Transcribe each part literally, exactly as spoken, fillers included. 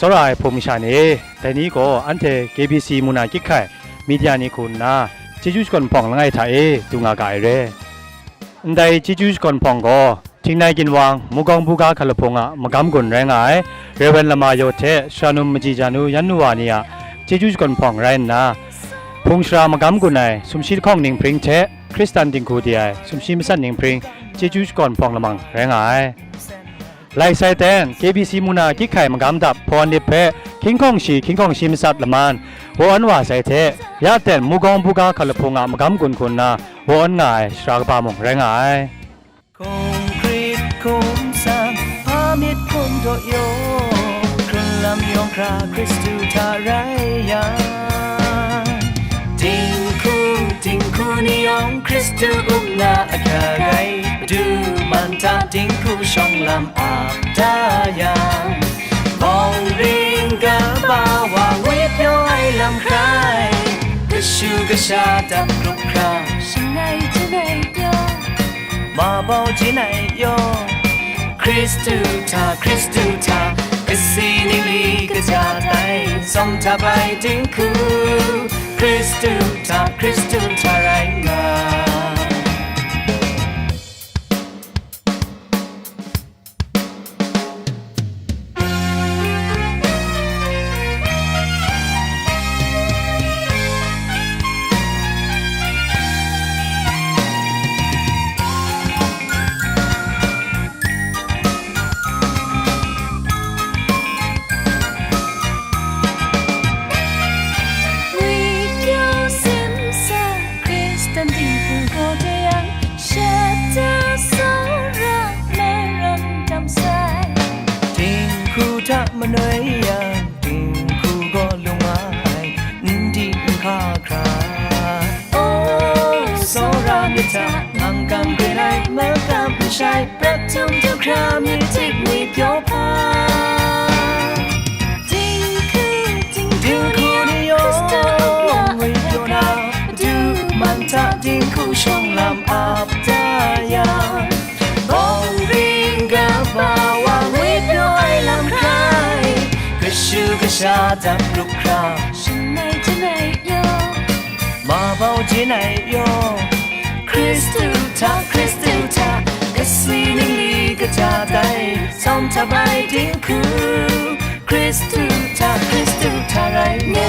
Tsawra ai hpung masha ni e, dai ni gaw anhte K B C mung na kyit hkai media ni hku nna, chyeju shakawn hpawng langai hta e du nga ga ai re. Ndai chyeju shakawn hpawng gaw, Htingnai Ginwang, Mugawng Buga Hkalahpung a magam gun rai nga ai, Rev. Lama Yaw hte Sharanum Maji Janu yan nu wa ni a chyeju shakawn hpawng rai nna, hpung sara magam gun ai sumshi lahkawng ninghpring hte Hkristan dinghku de ai sumshi matsat ninghpring chyeju shakawn hpawng lamang rai nga ai. Lai sai ten, K B C mung na kyit hkai magam dap hpawan lip hpe hkying hkawng shi hkying hkawng shi matsat laman, waw an wa sai hte, ya ten Mugawng Buga Hkalahpung a magam gun hku nna waw an nga ai sara kaba mung rai nga ai. Hkum hkrit hkum sang, hpa myit hkum daw yaw, hkrun lam yawng hkra Hkristu hta rai yang, dinghku, dinghku ni yawng Hkristu up na ahkyak ai, Madu man hta dinghku shawng lam ap da yang, bawng ring kaba wa ngwi pyaw ai lam hkrai, kashu kasha dap grup hkra, shangai janai pyaw, ma bau janai yaw, Hkristu hta, Hkristu hta, kasi ningli kaja tai, tsawm htap ai dinghku, Hkristu hta, Hkristu hta rai nga. Ngwi pyaw simsa, Hkristan dinghku gaw de yang, shata tsawra maram dam sai. Dinghku hta manoi yang, dinghku gaw lung ai, n di n hka hkra. O, tsawra myit hta, ngang kam gre lai, makam mashai, prat htum du hkra myit tik ngwi pyaw hpa. Dinghku, dinghku ni yawng ngwi pyaw na, Madu man hta dinghku shawng lam ap da yang, bawng ring kaba wa ngwi pyaw ai lam hkrai, kashu kasha dap grup hkra, shangai janai yaw, ma bau janai yaw, Hkristu hta, Hkristu hta, kasi ningli kaja tai, tsawm htap ai dinghku, Hkristu hta, Hkristu hta rai nga.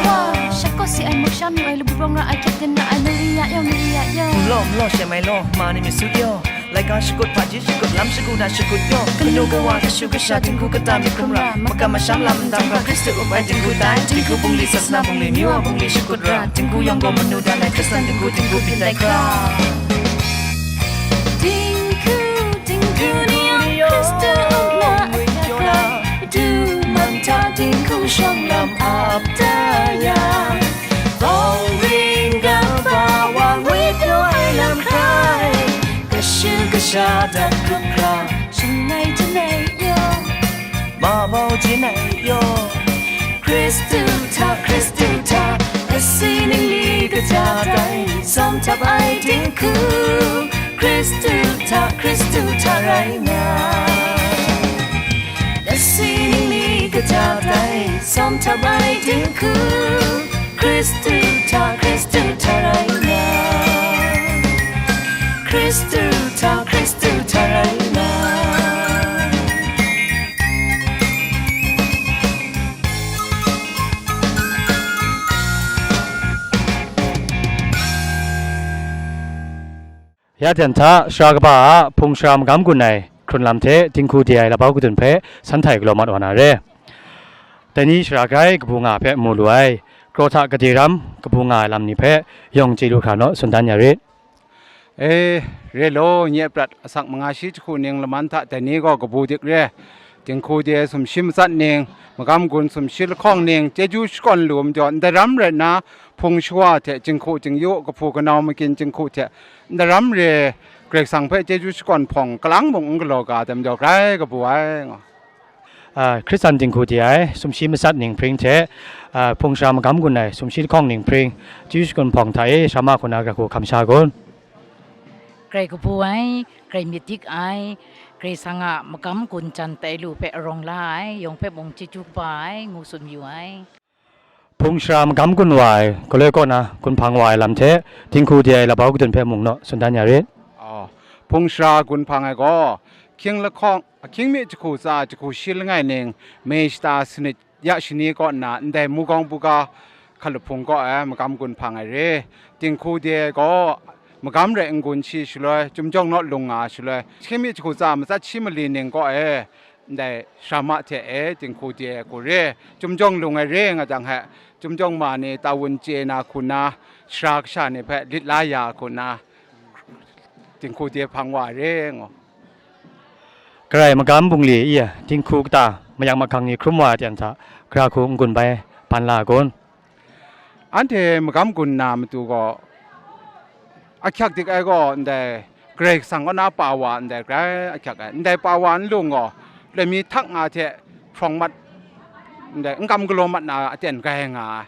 Wa, shakawt si ai, maksham yu ai, labu bawng ra ai, kyep din ra ai, Maria yaw, Maria yaw. N law, n law, shem ai law, ma ni myit sut yaw. Laika shakut, hpaji shakut, lam shagu na shakut yaw. Kanu kawa, kashu kasha, dinghku kata myit hkrum ra, makam masham lam ndang hkra, Hkristu up ai dinghku tai, dinghku bungli, sasana bungli, myu wa bungli shakut ra, dinghku yawng gaw manu dan ai, Hkristan dinghku, dinghku byin dai hkra. Dinghku, dinghku ni yawng Hkristu up na ahkyak ai, Madu man hta dinghku shawng lam ap da yang, bawng ring kaba wa ngwi pyaw ai lam hkrai, kashu kasha dap grup hkra, shangai janai yaw, ma bau janai yaw, Hkristu hta, Hkristu hta, kasi ningli kaja tai, tsawm htap ai dinghku, Hkristu hta, Hkristu hta rai nga. Kasi ningli kaja tai, tsawm htap ai dinghku, Hkristu hta, Hkristu hta rai nga. Hkristu hta, Hkristu hta rai nga. Ya ten hta, sara kaba a hpung sara magam gun ai hkrun lam hte dinghku de ai labau kadun hpe san htai galaw mat wa na re. Dai ni sara grai kabu nga hpe mu lu ai, kraw hta gade ram kabu nga ai lam ni hpe yawng chye lu hkra naw, tsun dan ya rit. E, re law, nye prat asak manga shi jahku ning laman hta dai ni gaw kabu dik re. Dinghku de sumshi matsat ning, magam gun sumshi lahkawng ning, chyeju shakawn lu majaw, ndai ram rai nna, hpung shawa hte jinghku jingyu, kahpu kanau magin jinghku hte ndai ram re, Karai Kasang hpe chyeju shakawn hpawng kalang mung n galaw ga ai majaw grai kabu ai, nga. A, Hkristan dinghku de ai sumshi matsat ning hpring hte, a, hpung sara magam gun ai sumshi lahkawng ning hpring, chyeju shakawn hpawng hta e sara ma hku na grai hku hkam sha kun. Grai kabu ai, grai myit dik ai, Karai Kasang a magam gun jan tai lu hpe arawng la ai, yawng hpe mung chyeju kaba ai, ngu tsun mayu ai. Hpung shara magam gun wa ai, galoi kaw na gun hpang wa ai lam hte, dinghku de ai labau kadun hpe mung naw tsun dan ya rit. Aw, hpung shara gun hpang ai gaw, hkying lahkawng, ahkying mi jahku tsa, jahku shi langai ning, mei shata sanit ya shani kaw nna, ndai mugawng buga hkalup hpung kaw ai magam gun hpang ai re. Dinghku de ai gaw, magam rai n-gun shi shaloi, Chyum Jawng Naw Lung nga shaloi, ahkying mi jahku tsa matsat shi mali ning kaw e, ndai sara ma hte e, dinghku de ai hku re, Chyum Jawng Lung ai re nga jang he, Chyum Jawng ma ni tawun chye na hku na, sara kasha ni hpe lit la ya hku na, dinghku de hpang wa ai re ngu. Karai magam bungli e, dinghku kata, mayak mahkang ni hkrum wa ai aten hta, gara hku n-gun bai ban la ai kun? Anhte magam gun na matu gaw, ahkyak dik ai gaw ndai Karai Kasang kaw na pa wa ndai grai ahkyak ai. Ndai pa wa nlung gaw, loi mi htak nga hte hprawng mat, ndai n kam galaw mat na aten grai nga ai.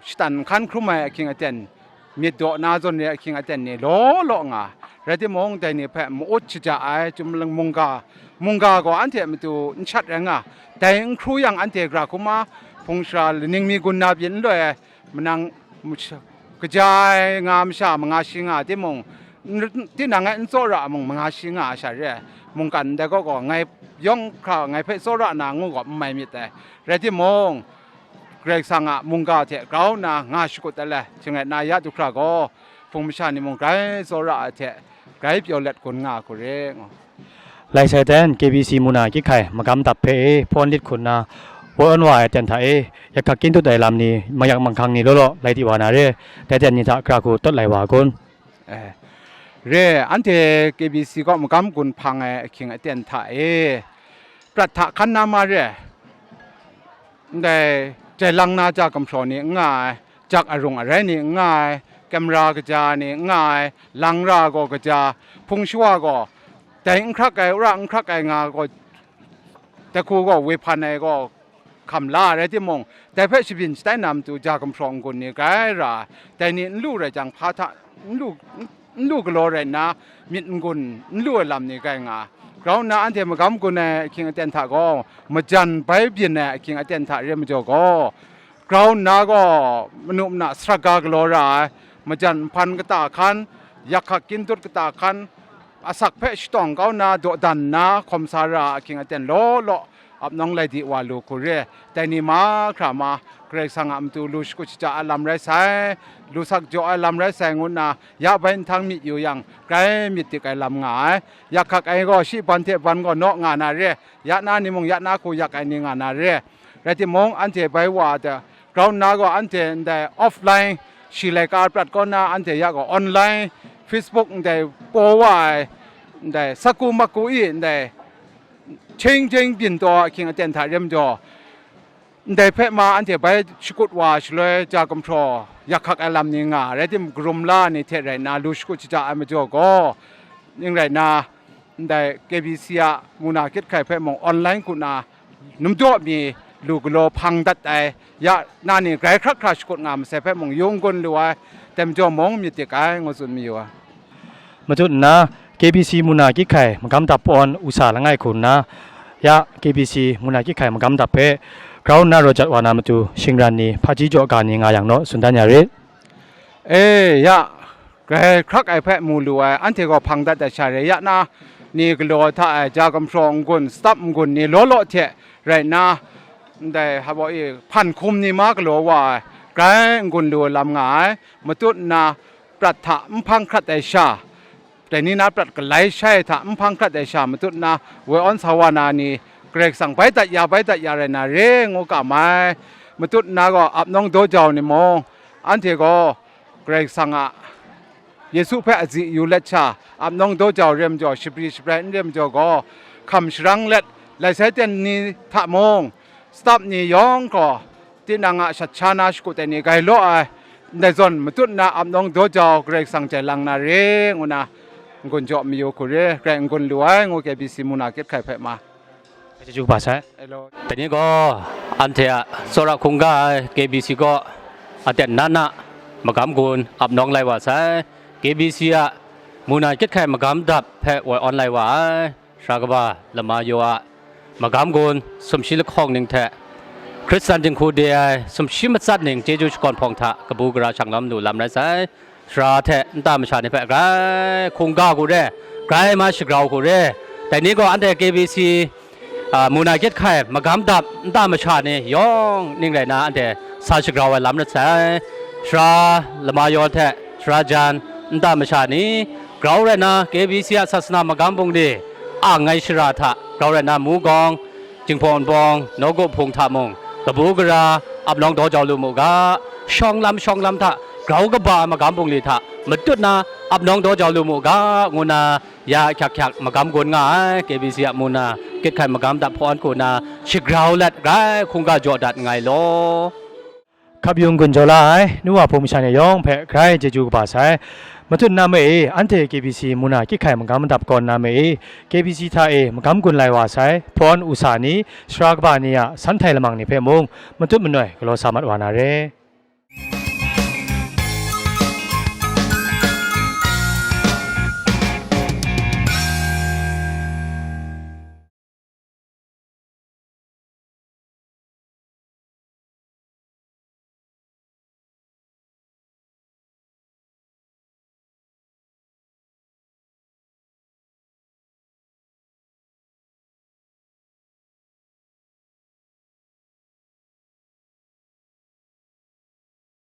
Shatan nhkan hkrum ai ahkying aten, myit daw na zawn re ahkying aten ni law law nga, rai timung, dai ni hpe ma-ut shaja ai, chyum lang mungga, mungga gaw anhte a matu n shat rai nga, dai n hkru yang anhte gara hkrum a, hpung shara laning mi gun na byin n loi ai, manang masha-, kaja ai nga masha manga shi nga timung, n-, tinang e n tsawra mung manga shi nga ai sha re ai, mungkan ndai kaw gaw ngai yawng hkra ngai hpe tsawra na ngu gaw n mai myit dai, rai timung, Karai Kasang a mungga hte grau nna nga shakut dat ai, shing rai nna ya du hkra gaw, hpung masha ni mung grai tsawra ai hte, grai pyaw let gun nga hku re, ngu. Lai sai ten, K B C muna kyit hkai magam dap hpe e, hpawn lit hku nna, woi awn wa ai aten hta e, yak hkak kyin dut ai lam ni, mayak mahkang ni law law, lai di wa na re, dai aten ni hta gara hku tawt lai wa kun? Eh, re, anhte K B C kaw magam gun hpang ai ahkying aten hta e, prat hta hkan na ma re, ndai jai lang na ja gumhpraw ni n nga ai, jak arung arai ni n nga ai, camera kaja ni n nga ai, lang ra gaw kaja, hpung shawa gaw, dai n hkrak ai, wora n hkrak ai nga gaw, dai hku gaw woi hpan ai gaw hkam la ai rai timung, dai hpe shabyin shatai na matu ja gumhpraw n-gun ni grai ra ai, dai ni n lu rai jang, hpa hta n lu, n lu galaw rai nna, myit n-gun n lu ai lam ni grai nga ai. Grau nna anhte magam gun ai ahkying aten hta gaw, majan bai byin ai ahkying aten hta re majaw gaw, grau nna gaw manu mana saraga galaw ra ai, majan nhpan kata hkan, yak hkak kyin dut kata hkan, asak hpe shatawng kau nna dawdan nna hkawm sa ra ai ahkying aten law law, ap nawng lai di wa lu hku re, dai ni mahkra ma, Karai Kasang a matu lu shakut shaja ai lam rai sai, lu sak jaw ai lam rai sai, ngu nna ya bai nhtang myit yu yang, grai myit dik ai lam nga ai. Yak hkak ai gaw shi ban hte ban gaw naw nga na re, ya na ni mung ya na hku yak ai ni nga na re. Rai timung, anhte bai wa ai hta, grau nna gaw anhte ndai offline shi laika prat kaw na anhte ya gaw online, Facebook ndai paw wa ai, ndai saku maku i ndai, hkying hkying byin taw ahkying aten hta re majaw, ndai hpe ma anhte bai shakut wa shaloi ja gumhpraw yak hkak ai lam ni nga, rai tim, karum la ni hte rai nna lu shakut shaja ai majaw gaw, ning rai nna, ndai K B C a muna kyit hkai hpe mung online hku nna, numdaw mi lu galaw hpang dat ai, ya na ni grai hkrak hkra shakut nga masai hpe mung yung gun lu ai, dai majaw mung myit dik ai, ngu tsun mayu ai. Matut nna, K B C muna kyit hkai magam dap pawn u sa langai hku nna, ya K B C muna kyit hkai magam dap hpe grau nna raw jat wa na matu shingran ni, hpaji jaw ga ni nga yang naw, tsun dan ya rit. E, ya, grai hkrak ai hpe mu lu ai, anhte gaw hpang dat ai sha re, ya na ni galaw hta ai, ja gumhpraw n-gun, stap n-gun ni law law hte rai nna, ndai hpaw e hpan hkum ni ma galaw wa ai, grai n-gun lu ai lam nga ai, matut nna, prat hta n hpang hkrat ai sha, dai ni na prat galai shai hta n hpang hkrat ai sha matut nna, woi awn sa wa na ni, Karai Kasang bai dat ya, bai dat ya rai na re, ngu kam ai. Matut nna gaw, ap nawng daw jau ni mung, anhte gaw Karai Kasang a Yesu hpe azi yu let sha, ap nawng daw jau re majaw, shabri shabrai n re majaw gaw, hkam sharang let, lai sai ten ni hta mung, stap ni yawng gaw, tinang a shat sha na shakut ai ni grai law ai, ndai zawn matut nna ap nawng daw jau Karai Kasang jai lang na re, ngu na n-gun jaw mayu hku re, grai n-gun lu ai, ngu K B C muna kyit hkai hpe ma. Chyeju kaba sai. Hello. Dai ni gaw, anhte a tsawra hkungga ai K B C kaw aten na na magam gun ap nawng lai wa sai. K B C a muna kyit hkai magam dap hpe woi awn lai wa ai. Sara kaba lama yaw a magam gun sumshi lahkawng ning hte Hkristan dinghku de ai sumshi matsat ning chyeju shakawn hpawng hta kabu gara shang lawm lu lam rai sai. Sara hte nta masha ni hpe grai hkungga hku re, grai ma shagrau hku re. Dai ni gaw anhte K B C, a, muna gyet hkai magam dap nta masha ni yawng ning rai na anhte sa shagrau ai lam rat sai. Sara lama yaw hte sara jan nta masha ni grau rai na K B C a sasana magam bungli ang ai shara hta grau rai na Mugawng, Jinghpaw Wunpawng, Nawgup Hpung hta mung, kabu gara, ap nawng daw jau lu mu ga, shawng lam shawng lam hta grau kaba ai magam bungli hta matut na ap nawng daw jau lu mu ga, ngu na ya hkyak hkyak magam gun nga ai, K B C a muna, gyet hkai magam dap hpawn hku na, shagrau let grai hkungga jaw dat nngai law. Hkap yung gun jaw la ai, nu wa hpung masha ni yawng hpe grai chyeju kaba sai. Matut na ma e, anhte K B C muna gyet hkai magam dap kawn na ma e, K B C hta e magam gun lai wa sai, hpawn u sa ni, sara kaba ni a san htai lamang ni hpe mung, matut manoi galaw sa mat wa na re.